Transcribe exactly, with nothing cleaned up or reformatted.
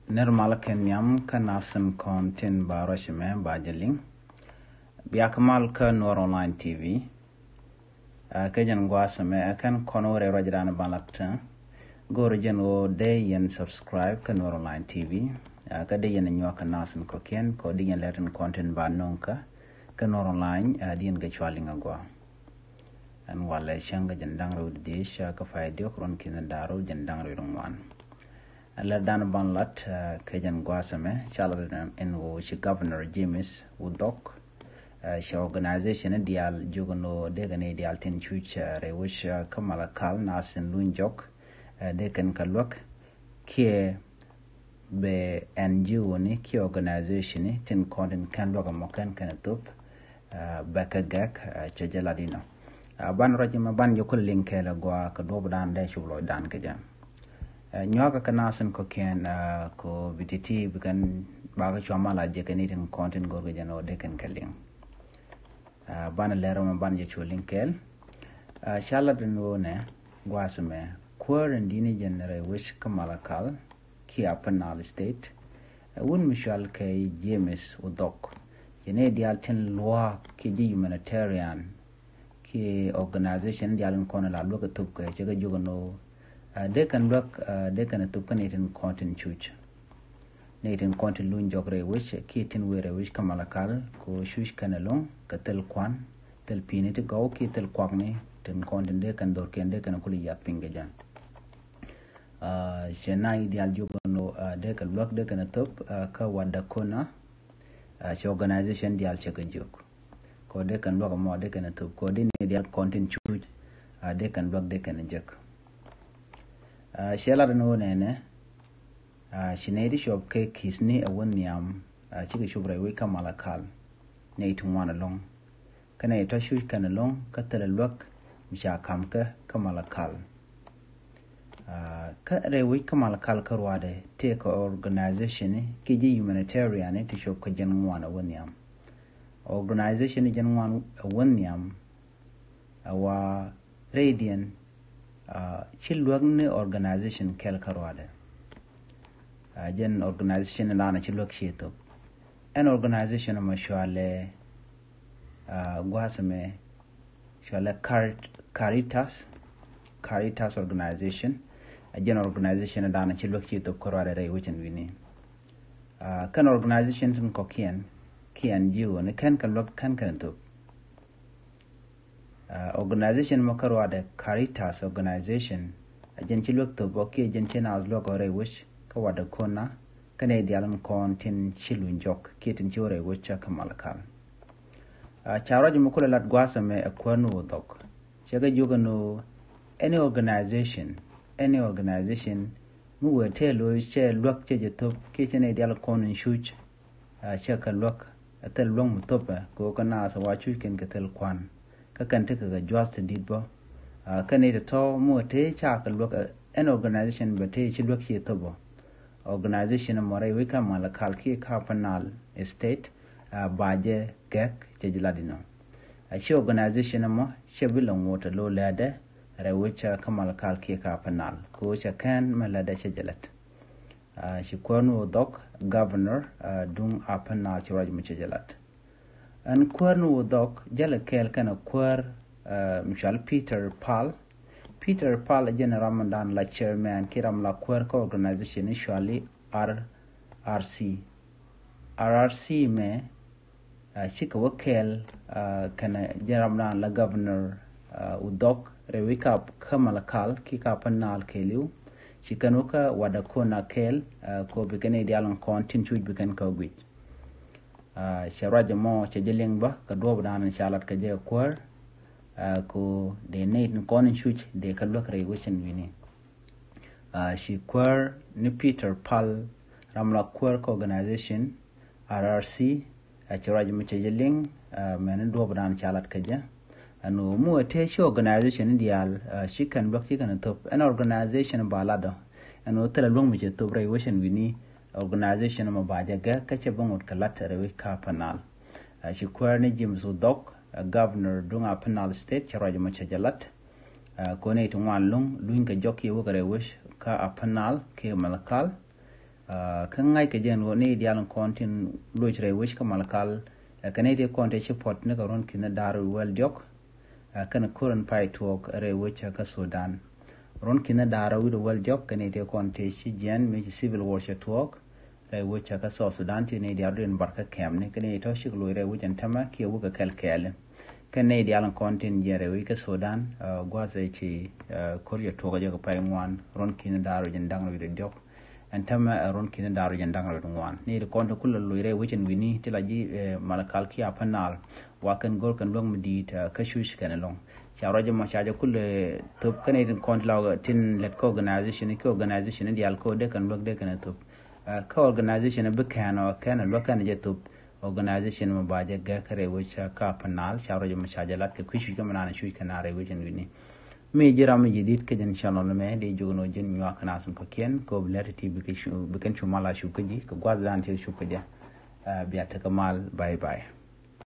Nir mal kɛ nhiam kä nasin kɔn tin ba ruac mɛ ba jɛ liŋ. Biak mal kä Nuɔr Online T V. Ɛ, kä jɛn gua̱a̱th mɛ ɛ kɛn kɔn wä rɛy ruacdan ban lat. Go̱o̱r jɛn wä dee yɛn subscribe kä Nuɔr Online T V. Ɛ, kä dee yɛn nyuak kä nasin kɔ̱kiɛn kɔ dee yɛn lɛr tin kɔn tin ba no̱o̱ŋ kä kä Nuɔr Online, ɛ, dee yɛn kɛ cua liŋ agua. Ɛn walɛ cäŋ kä jɛn da̱ŋ rɛw di diec kä pay diɔk ruɔ̱n ki̱n da̱ŋ rɛw jɛn da̱ŋ rɛw di ŋuan. Ɛn lɛr dan ban lat, ɛ, kɛ jɛn gua̱a̱th mɛ ca lat ɛn ɣöö ci Governor James Wudhok, ɛ, cɛ organization diaal jiök ɛn ɣöö dee kɛ nɛy diaal tin cuc, ɛ, rɛy wec, ɛ, kä Malakal, nasin luny jɔk, ɛ, dee kɛn kɛ luäk kiɛ bɛ N G O ni kiɛ organization ni tin kɔn tin kɛn luäk ɛmɔ kɛn kɛn thop, ɛ, bɛ kɛ gɛk, ɛ, cɛ jɛ lat inɔ. Ɛ, ban ruac mɛ ban jɛ kulɛ liŋ kɛɛl agua kɛ duɔp dan dee cup lɔcdan kɛ jɛ. Ɛ, nyuakä kä nasin kɔ̱kiɛn, ɛ, kɔ bi ti̱ti̱ bi kɛn bakɛ cua mal a jɛ kɛ ni tin kɔn tin go̱r kɛ jɛ ni wä dee kɛn kɛ liŋ. Ɛ, ban lɛr mɛ ban jɛ cu liŋ kɛɛl. Ɛ, ca lat ɛn ɣöö nɛ gua̱a̱th mɛ kuäär in di̱t ni jɛn rɛy wec kä Malakal kiɛ Upper Nile State, ɛ, wut mi cual kɛ James Wudhok, cɛ nɛy diaal tin luaak kiɛ ji̱ humanitarian kiɛ organization diaal in kɔn la luäk ɛ thop kɛ cɛ kɛ jiök ɛn ɣöö, ɛ, dee kɛn luäk, ɛ, dee kɛn thop kä nɛy tin kɔn tin cuc. Nɛy tin kɔn tin luny jɔk rɛy wec kiɛ tin wëë rɛy wec kä Malakal kɛ ɣöö cuc kɛn ɛlɔ̱ŋ kɛ thil kuan, thil pi̱i̱ni ti gɔw kiɛ thil kuakni tin kɔn tin dee kɛn dhorkiɛn dee kɛn kulɛ yath piny kɛ jɛ. Ɛ, cɛ nɛy diaal jiök ɛn ɣöö, ɛ, dee kɛ luäk dee kɛn thop, ɛ, kä Wadakona, ɛ, cɛ organization diaal cɛ kɛ jiök. Kɔ dee kɛn luäk ɛmɔ dee kɛn thop kɔ dee nɛy diaal kɔn tin cuc, ɛ, dee kɛn luäk dee kɛn jek. Ɛ, cɛ lat ɛn ɣöö nɛnɛ, ɛ, ci nɛy ti cuɔp kɛ ki̱thni ɛ wä nhiam, ɛ, cikɛ cup rɛy wec kä Malakal, nɛy ti ŋuan ɛlɔ̱ŋ. Kä nɛy tɔ̱ cuc kɛn ɛlɔ̱ŋ kä thilɛ luäk mi ca ka̱m kɛ kä Malakal. Ɛ, kä rɛy wec kä Malakal kä ruaadɛ tëëkɛ organization ni kiɛ ji̱ humanitarian ni ti cuɔp kɛ jɛn ŋuan ɛ wä nhiam. Organization ni jɛn ŋuan ɛ wä nhiam ɛ wa rɛydiɛn, ɛ, ci luäk ni organization kɛl kä ruaadɛ. Ɛ, jɛn organization ni lanɛ ci luäk ci thop. Ɛn organization mɔ cualɛ, ɛ, gua̱a̱th mɛ cualɛ Cari-, Caritas, Caritas organization. Ɛ, jɛn organization ni lanɛ ci luäk ci thop kä ruaadɛ rɛy wecɛn wi̱ni. Ɛ, kɛn organization tin kɔ̱kiɛn kiɛ N G O ni kɛn kɛ luäk kɛn kɛn thop. Ɛ, organization mɔ kä ruaadɛ Caritas organization, ɛ jɛn ci luäk thop ɔ kiɛ jɛn ci naath luäk ɔ rɛy wec kä Wadakona kä nɛy diaal in kɔn tin ci luny jɔk kiɛ tin ci wä rɛy wec kä Malakal. Ɛ, ca ruac mɛ kulɛ lat gua̱a̱th ɛmɛ ɛ kuäär ni Wudhok. Cɛ kɛ jiök ɛn ɣöö any organization, any organization mi wëë tëë lo̱c cɛ luäk cɛ jɛ thop kiɛ cɛ nɛy diaal kɔn in cuc, ɛ, cɛ kɛ luäk, ɛ, thil luäk mi thopɛ kɛ ɣöö kä naath ɛ wa cuc kɛn kɛ thil kuan. Kä kɛn tekɛ kɛ jua̱th ti di̱t bä. Ɛ, kɛn i̱ tɔ̱tɔ̱ mi wä tëë ca kɛ luäk, ɛ, ɛn organization bɛ tëë ci luäk ci thop bä. Organization mɔ rɛy wec kä Malakal kiɛ kä Upper Nile State, ɛ, ba jɛ gɛk cɛ jɛ lat inɔ. Ɛ, ci organization mɔ cɛ bi lɛ ŋot ɛ lo̱ lɛ̈tdɛ rɛy wec kä Malakal kiɛ kä Upper Nile kɛ ɣöö cɛ kɛn mɛ lɛ̈tdɛ cɛ jɛ lɛt. Ɛ, ci kuäär ni Wudhok, governor, ɛ, duŋ Upper Nile ci ruac mi cɛ jɛ lat. Ɛn kuäär ni Wudhok jälɛ kɛɛl kɛnɛ kuäär, ɛ, mi cual Peter Pal. Peter Pal ɛ jɛn ram mi dan la chairman kiɛ ram la kuäär kä organization ni cuali R R C. R R C mɛ, ɛ, cikɛ wä kɛɛl, ɛ, kɛnɛ jɛn ram dan la governor, ɛ, Wudhok rɛy wec kä, kä Malakal kiɛ kä Upper Nile kɛɛliw. Ci kɛn wä kä Wadakona kɛɛl, ɛ, kɔ bi kɛn i̱ diaal in kɔn tin cuc bi kɛn kɛ wä guic. Ɛ, cɛ ruac ɛmɔ cɛ jɛ liŋ bä kɛ duɔɔp dan in ca lat kɛ jɛ kuäär, ɛ, kɔ dee nɛy tin kɔn in cuc dee kɛ luäk rɛy wecin wi̱ni. Ɛ, ci kuäär ni Peter Pal ram la kuäär kä organization R R C, ɛ, cɛ ruac mi cɛ jɛ liŋ, ɛ, mɛn ni duɔɔp dan ca lat kɛ jɛ. Ɛn ɣöö mi wä tëë ci organization ni diaal, ɛ, ci kɛn luäk ci kɛn thop. Ɛn organization ba lat ɔ. Ɛn ɣöö thilɛ luäk mi cɛ thop rɛy wecin wi̱ni organization mɔ ba jɛ gɛk kä cɛ bä ŋot kɛ lat rɛy wec kä Upper Nile. Ɛ, ci kuäär ni James Wudhok, ɛ, governor duŋ Upper Nile State cɛ ruac mɔ cɛ jɛ lat. Ɛ, kɔn i̱ ti ŋuan luŋ luny kɛ jɔk kiɛ wä kɛ rɛy wec kä Upper Nile kiɛ Malakal. Kä ŋa̱c kɛ jɛn ɣöö ni diaal in kɔn tin loc rɛy wec kä Malakal, kɛ nɛy ti kɔn tëë ci puɔ̱t ni kɛ ruɔ̱n ki̱n da̱r wi̱i̱ wäl diɔ̱k, kɛn ko̱r in pay tuɔɔk rɛy wec kä Sudan. Ruɔ̱n ki̱n da̱r wi̱i̱ wäl diɔ̱k kɛ nɛy ti kɔn tëë ci jiɛn mi ci civil war cɛ tuɔɔk rɛy wec kä South Sudan, ti nɛy diaal rɔ̱diɛn bar kä kɛmni, kɛ nɛy tɔ̱ cik loc rɛy wec ɛn tämɛ kiɛ wek kɛ kɛl kɛɛli. Kɛ nɛy diaal in kɔn tin jiɛn rɛy wec kä Sudan, gua̱th ɛ ci ko̱r cɛ tuɔɔk jɛ kɛ pay ŋuan, ruɔ̱n ki̱n da̱r wi̱i̱ da̱ŋ rɛw diɔ̱k. Ɛn tämɛ ɛ ruɔ̱n ki̱n da̱r wi̱i̱ da̱ŋ rɛw ŋuan. Ni ti kɔn ti kulɛ loc rɛy wec ɛn wi̱ni ti la ji̱ Malakal kiɛ Upper Nile, wa kɛn go̱r kɛn luäŋ mi di̱i̱t kä cuc kɛn ɛlɔ̱ŋ. Ca ruac mɔ ca jɛ kulɛ thop kɛn ni ti kɔn ti la tin lɛt kä organization, kä organization diaal kä dee kɛn luäk dee kɛn thop. Kä organization bi kɛn ɔ kɛn luäk kɛn jɛ thop. Organization mɔ ba jɛ gɛk rɛy wec kä Upper Nile, ca ruac mɔ ca jɛ lat kɛ kui̱ cuc kä mɛ naan cuc kɛn a rɛy wec ɛn wi̱ni. Mi ji̱ ram mi ji̱ di̱t kä jɛn channel mɛ di jok nɔ jɛn nyuak kɛ nasin kɔ̱kiɛn kɛ ɔ bi lɛt ti bi kɛn cu mal a cup kä ji̱ kɛ gua̱th dan ti cup kä jɛ. Bia tekɛ mal, bye bye.